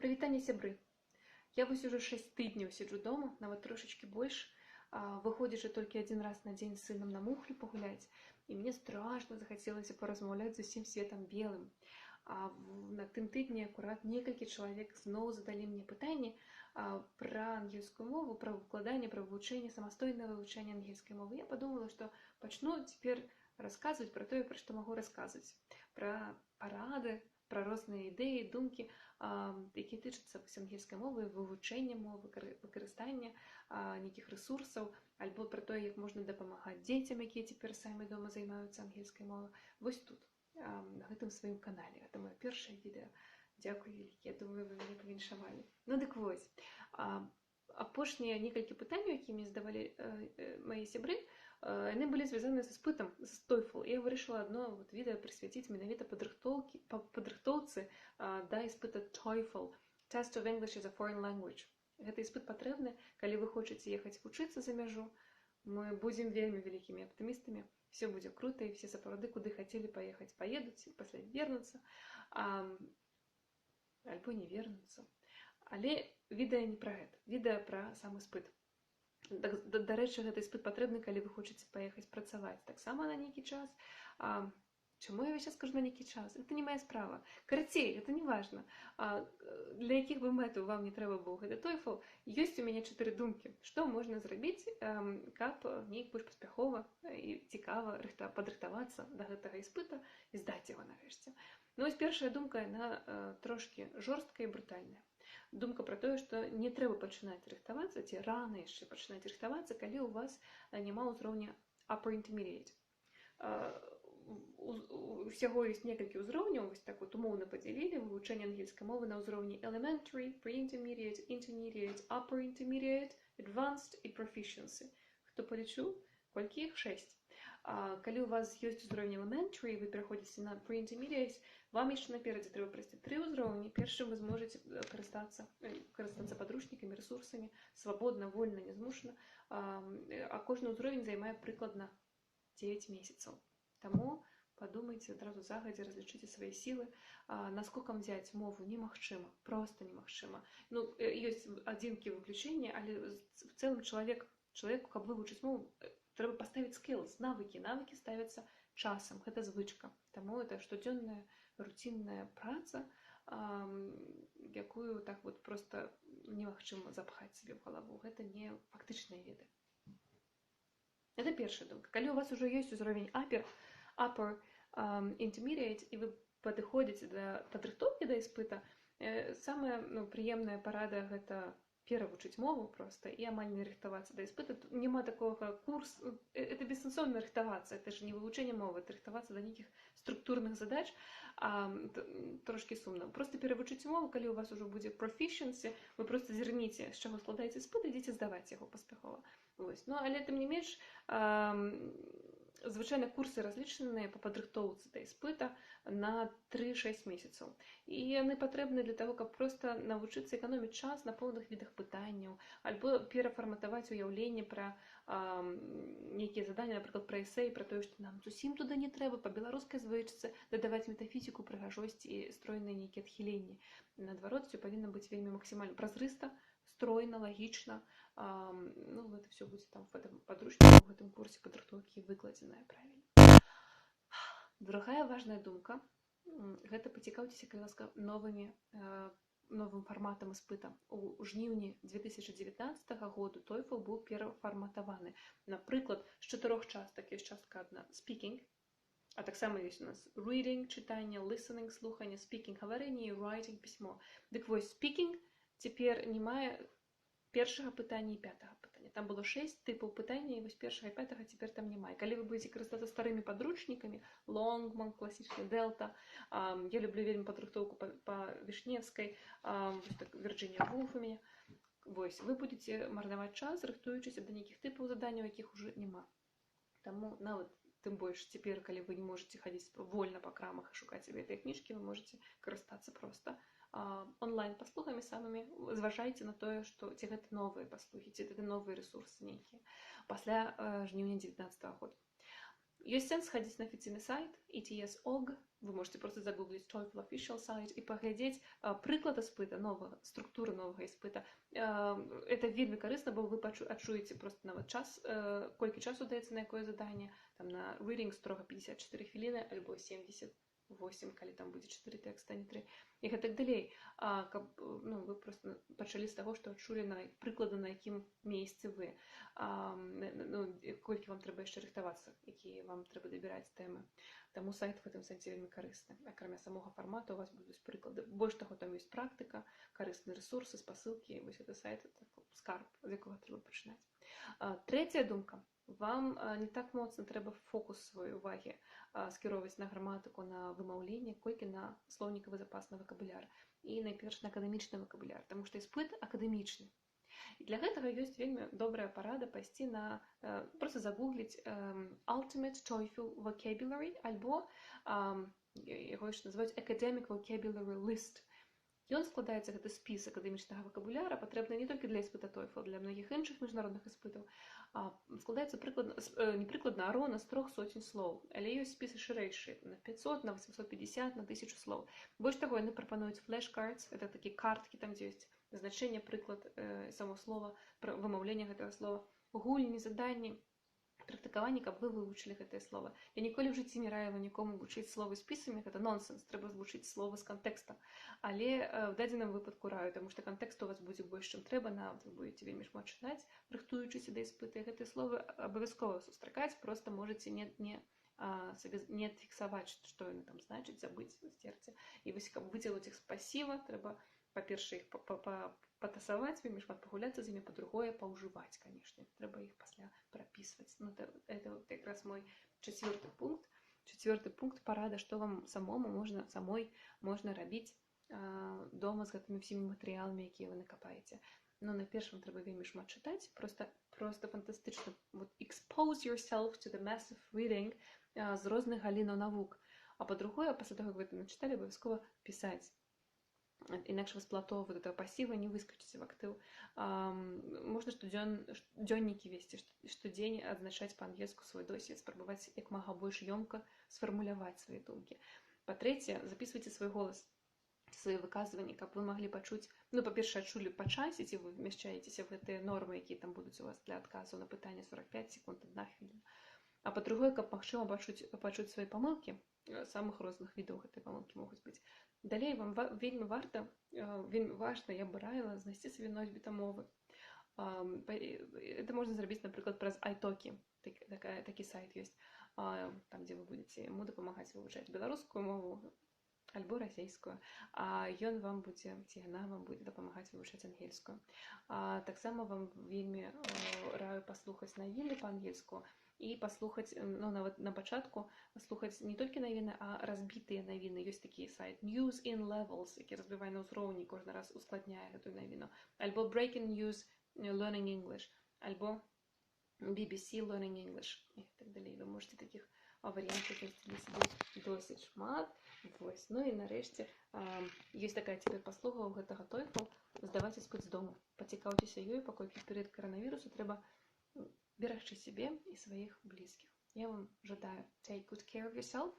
Прывітанне, сябры! Я вось ужо 6 тыдняў сяджу дома, нават трошачкі больш, выходзячы толькі адзін раз на дзень з сынам на мухлю пагуляць, і мне страшна захацелася паразмаўляць з усім светам белым. На тым тыдні акурат некалькі чалавек зноў задалі мне пытанні пра ангельскую мову, пра выкладанне, пра вывучэнне, самастойнае вывучэнне ангельскай мовы. Я падумала, што пачну цяпер расказваць пра тое, пра што магу расказваць, пра парады, пра розныя ідэі, думкі, якія тычацца вось ангельскай мовы, вывучэння мовы, выкарыстання нейкіх рэсурсаў, альбо пра тое, як можна дапамагаць дзецям, якія цяпер самі дома займаюцца ангельскай мовай. Вось тут, на гэтым сваім канале. Гэта маё першае відэа. Дзякуй вялікі, я думаю, вы мяне павіншавалі. Ну дык вось, апошнія некалькі пытанняў, якія мне задавалі мае сябры, яны былі звязаны з іспытам, з TOEFL. Я вырашыла адно вот відэа прысвяціць менавіта падрыхтоўцы да іспыта TOEFL, Test of English as a Foreign Language. Гэты іспыт патрэбны, калі вы хочаце ехаць вучыцца за мяжу. Мы будзем вельмі вялікімі аптымістамі. Все будзе круто, і все сапраўды, куды хацелі паехаць, паедуць, і пасля вернуцца, альбо не вернуцца. Але відэа не пра гэта, відэа пра сам іспыт. Дарэчы, гэты іспыт патрэбны, калі вы хочаце паехаць працаваць таксама на нейкі час. Чаму я ўвесь час кажу «на нейкі час»? Это не моя справа. Карацей, гэта не важна. Для якіх бы мэтаў вам не трэба быў гэты TOEFL, ёсць у мяне 4 думкі. Што можна зрабіць, каб неяк больш паспяхова і цікава падрыхтавацца да гэтага іспыта і здаць яго нарэшце. Вось першая думка, яна трошкі жорсткая і брутальная. Думка пра тое, што не трэба пачынаць рыхтавацца, ці рана яшчэ пачынаць рыхтавацца, калі ў вас няма ўзроўня upper intermediate. Усяго ёсць некалькі ўзроўняў, вось так вот умоўна падзялілі вывучэнне ангельскай мовы на ўзроўні elementary, pre-intermediate, intermediate, upper intermediate, advanced і proficiency. Хто палічыў? Колькі іх? 6. Калі у вас ёсць узровень elementary, вы пераходзіце на pre-intermediate, вам яшчэ наперадзе трэба прайсці 3 ўзроўні. Першым вы зможаце карыстацца падручнікамі, рэсурсамі, свабодна, вольна, нязмушана. А кожны ўзровень займае прыкладна 9 месяцаў. Таму падумайце адразу загадзя, разлічыце свае сілы. Наскокам взяць мову немагчыма, проста немагчыма. Ёсць адзінкі выключэнні, але в цэлым чалавеку, каб вывучыць мову, трэба паставіць skills, навыкі. Навыкі ставяцца часам, гэта звычка. Таму это штодзённая руцінная праца, якую так вот проста немагчыма запхаць сабе ў галаву. Гэта не фактычныя веды. Это першая думка. Калі у вас ужо ёсць узровень upper intermediate, і вы падыходзіце да падрыхтоўкі да іспыта, самая, прыемная парада гэта перавучыць мову проста і амаль не рыхтавацца да іспыта. Тут няма такога курсу, это бессэнсоўна рыхтавацца, это ж не вывучэнне мовы, это рыхтавацца да нейкіх структурных задач, трошкі сумна. Проста перавучыць мову, калі у вас ужо будзе proficiency, вы проста зірніце, з чаго складаецца іспыт, ідзіце здаваць яго паспяхова. Вось. Але тым не менш, звычайна курсы разлічаныя па падрыхтоўцы да іспыта на тры-шэсць месяцаў. І яны патрэбны для таго, каб проста навучыцца эканоміць час на пэўных відах пытанняў, альбо перафарматаваць уяўленне пра нейкія заданні, напрыклад, пра эсэй, пра тое, што нам зусім туды не трэба па беларускай звычцы дадаваць метафізіку, прыгажосць і стройныя нейкія адхіленні. Наадварот, усё павінна быць вельмі максімальна празрыста, стройна, лагічна. Это всё будзе там в этом падручніку, в гэтым курсе падрыхтоўкі выкладзенае правільна. Другая важная думка, гэта пацікаўцеся, калі ласка, новым фарматам іспыта. У жніўні 2019 году TOEFL быў перафарматаваны. Напрыклад, з 4 частак ёсць частка адна speaking, а таксама ёсць у нас reading, чытанне, listening, слуханне, speaking, гаварэнне і writing, пісьмо. Дык вось, speaking цяпер не мае першага пытання і пятага пытання. Там было 6 тыпаў пытання, і вось першага і пятага цяпер там няма. І калі вы будзеце карыстацца старымі падручнікамі, Longman, класічны, Delta, я люблю вельмі падрыхтоўку па Вішневскай, вось так, Вірджинія Вулф у мяне. Вось, вы будзеце марнаваць час, рыхтуючыся да нейкіх тыпаў заданняў, якіх ужо няма. Таму нават тым больш цяпер, калі вы не можаце хадзіць вольна па крамах і шукаць сабе гэтыя кніжкі, вы можаце карыстацца проста онлайн-паслугамі самымі. Зважайце на тое, што ці гэта новыя паслугі, ці гэта новыя рэсурсы нейкія пасля жніўня дзевятнаццатага года. Ёсць сэнс схадзіць на афіцыйны сайт ETS.org, вы можете просто загугліць TOEFL official site і паглядзець прыклад іспыта новага, структуры новага іспыта. Это вельмі карысна, бо вы адчуеце просто нават час, колькі часу даецца на якое заданне, там на reading строга 54 хвіліны альбо 78, калі там будзе 4 тэкста, не 3, і гэтак далей. Каб, ну, вы просто пачалі з таго, што адчулі на прыкладу, на якім месцы вы, ну, колькі вам трэба яшчэ рыхтавацца, якія вам трэба дабіраць тэмы. Таму сайт в гэтым сэнсе вельмі карысны. Акрамя самога фармату у вас будуць прыклады. Больш таго, там ёсць практыка, карысныя рэсурсы, спасылкі. Вось гэты сайт — так, скарб, з якога трэба пачынаць. Трэцяя думка: вам не так моцна трэба фокус сваёй увагі скіроўваць на граматыку, на вымаўленне, колькі на слоўнікавы запас, на вакабуляр і найперш на акадэмічны вакабуляр, таму што іспыт акадэмічны. І для гэтага ёсць вельмі добрая парада пайсці на просто загугліць Ultimate TOEFL Vocabulary альбо яго яшчэ называюць Academic Vocabulary List. Ён складаецца, гэты спіс акадэмічнага вакабуляра, патрэбны не толькі для іспыта TOEFL, для многіх іншых міжнародных іспытаў, складаецца прыкладна, не прыкладна, а роўна з 300 слоў, але ёсць спісы шырэйшыя, на 500, на 850, на 1000 слоў. Больш таго, яны прапануюць flashcards, это такія карткі, там, дзе ёсць значэнне, прыклад, само слова, пра вымаўленне гэтага слова, гульні, заданні, практыкаванні, каб вы вывучылі гэтае слова. Я ніколі ў жыцці не раіла нікому вучыць словы спісамі, гэта нонсенс, трэба вучыць словы з кантэкста. Але в дадзеным выпадку раю, таму што кантэкст у вас будзе больш, чым трэба, нават вы будете вельмі шмат чытаць, рыхтуючыся да іспыта, і гэтыя словы абавязкова сустракаць, просто можаце не сабе не фіксаваць, што яны там значыць, забыць, сцерці. І вось каб выцягнуць іх з пасіва, трэба, па-першае, іх патасаваць, вельмі шмат пагуляцца з імі, па-другое, паўжываць, канешне. Трэба іх пасля прапісваць. Ну, это вот якраз мой чацвёрты пункт. Чацвёрты пункт, парада, што вам самому можна, самой можна рабіць дома з гэтымі ўсімі матэрыяламі, якія вы накапаеце. Ну, найперш вам трэба вельмі шмат чытаць, просто фантастычна. Вот expose yourself to the massive reading з розных галінаў навук. А па-другое, пасля таго, як вы это начыталі, абавязкова пісаць. Інакш вы з плато вот этого пасіва не выскочыце в актыў. Можна дзённікі весці, штодзень адзначаць па-ангельску свой досвед, спрабаваць як мага больш ёмка сфармуляваць свае думкі. Па-трэцяе, записывайте свой голас, свае выказванні, каб вы маглі пачуць, ну, па-першае, адчулі па часе, ці вы вмяшчаецеся в гэтыя нормы, якія там будуць у вас для адказу на пытанне: 45 секунд, 1 хвіліна. А па-другое, каб магчыма пачуць свае памылкі, самых розных відаў гэтыя памылкі могуць быць. Далей вам вельмі варта, вельмі важна, я бы раіла знайсці сабе носьбіта мовы. Это можна зрабіць, напрыклад, праз iTalki, такі сайт ёсць, там, дзе вы будзеце яму дапамагаць вывучаць беларускую мову альбо расейскую, а ён вам будзе ці яна вам будзе дапамагаць вывучаць ангельскую. Таксама вам вельмі раю паслухаць навіны па-ангельску і паслухаць, ну, нават на пачатку слухаць не толькі навіны, а разбітыя навіны. Ёсць такі сайт News in Levels, які разбівае на ўзроўні, кожны раз ускладняе гэтую навіну. Альбо Breaking News Learning English, альбо BBC Learning English і так далей. Вы можете такіх варыянтаў знайсці для сябе досыць шмат. Вось. Ну і нарэшце, ёсць такая цяпер паслуга ў гэтага TOEFL — здаваць іспыт з дому. Пацікаўцеся ёй, паколькі перыяд каранавірусу трэба берагчы сябе і сваіх блізкіх. Я вам жадаю take good care of yourself.